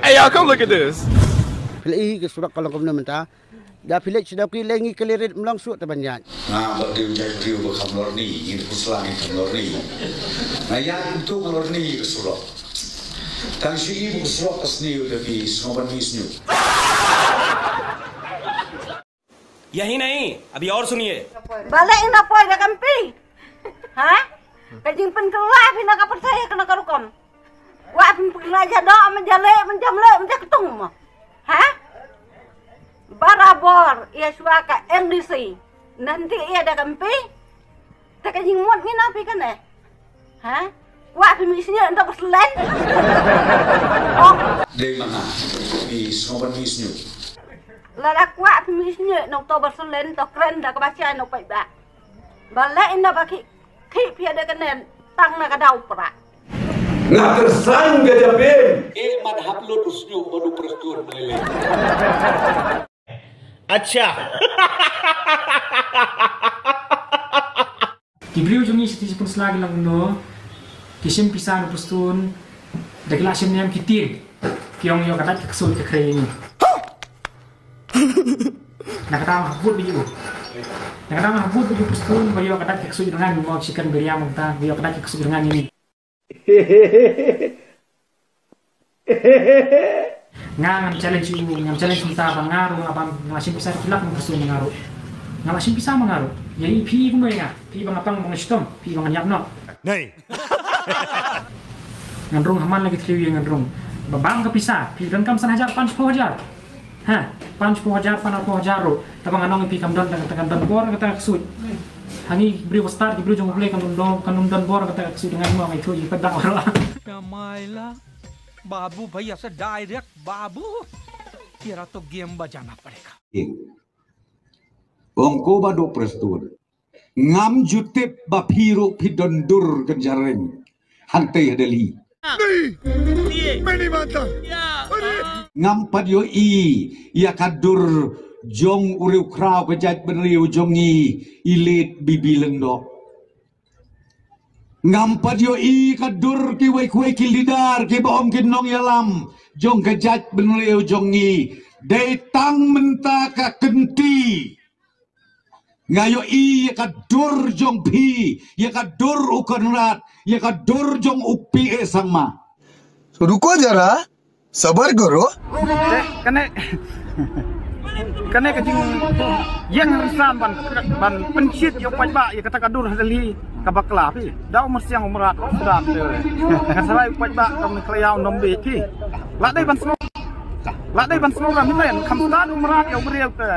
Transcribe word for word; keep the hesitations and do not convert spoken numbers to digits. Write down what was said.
Hey, y'all, come look at this. Phi la i ka surok ka long kumno mynta. Da phi leit sha da ki lei ngi ka lei rit mlong suk ta ban ïaid. Nga bad dei u jait briew ba kham lorni, ngi da pyrshang ngi kham lorni. Nga ïaid kumto ka lorni ka surok. Tang shu i ba ka surok ka sniew da ki sngew ban mih sniew. यही नहीं, अभी और सुनिए। Balei ina poi da ka M P? Ha? Ka jingpynkylla phi na ka pyrthei kano ka rukom. Kwah phi pynkylla ja doh, men ja leh, men ja mleh, men ja ktung mo. Ha? Barabor ïa shuwa ka M D C. Nanti ïa da ka M P. Te ka jingmut ngi na phi kane. Ha? Kwah phi mih sniew nto ba slen. Oh. Dei ma nga. Phi sngew ban mih sniew. Lada kwah phi mih sniew nto ba slen to kren da kaba shai nto paidbah. Balei ynda ba ki ki phi da kane tang na ka daw pra. Nga kyrsan ka japin. Eh, man hap lut u sniew ba du prestun melele. Acha. Ki briew jong ngi sha Shnong Pynsla ki long kumno, ki shim pisa na u Prestone, da ki la shim niam ki tieng, ki ong ïoh ka dait ka ksuid ka khrei ïa ngi. Na kata ma ha vote bad ïa u. Na kata ma ha vote bad ïa u Prestone, ba ïoh ka dait ka ksuid rngan, mo chicken biryani mynta, ba ïoh ka dait ka ksuid rngan ïa ngi. Nga ngam challenge ïa u, ngam challenge mynta ba nga ruh nga ban, nga la shim pisa ki lak na u Prestone ma nga ruh. Nga la shim pisa ma nga ruh. Ïa i phi kumno ïa nga, phi ba nga pang ba nga shitom, phi ba nga ñiap noh. Ngan rung ha man la ki thriew ïa ngan rung. Ba bang ka pisa, phi donkam san hajar, pan shiphew hajar. Ha, pan shiphew hajar, pan arphew hajar ruh. Tang ba ngan ong ïa phi kam don, tang, tang kam don bor kata ka ksuid. Ha ngi briew ba stad, ki briew jong U Blei kam don, kam don bor kata ka ksuid, ngan ong ïa phi, ïa phi dang ruh. Kamaila, बाबू भैया से डायरेक्ट बाबू, तेरा तो गेम बजाना पड़ेगा। Ong ko ba dok Prestone. Ngam ju tip ba phi ruh phi don dur kynja reng hangtei ha Delhi. Ngam pat ïohi ïa ka dur jong u riewkhraw ka jaitbynriew jong ngi, i late Bibi Lyngdoh. Ngam pat ïohi ka dur kiwei kiwei ki leader kiba ong ki nongïalam jong ka jaitbynriew jong ngi. Dei tang mynta ka kynti. Nga ïohi ïa ka dur jong phi, ïa ka dur u Conrad, ïa ka dur jong u P A Sangma. तो रुको जरा, सबर करो। Te, kane, kane ka jingïeng rynsan ban, ban pynshit ïa u paidbah ïa kata ka dur ha Delhi ka bakla phi. Da u myrsiang u mrad u sdang te. Ka sarai u paidbah kam khlaiñ ïa u nongbi phi. La dei ban sngew. La dei ban sngew ra mynne, kham stad u mrad ïa u briew te.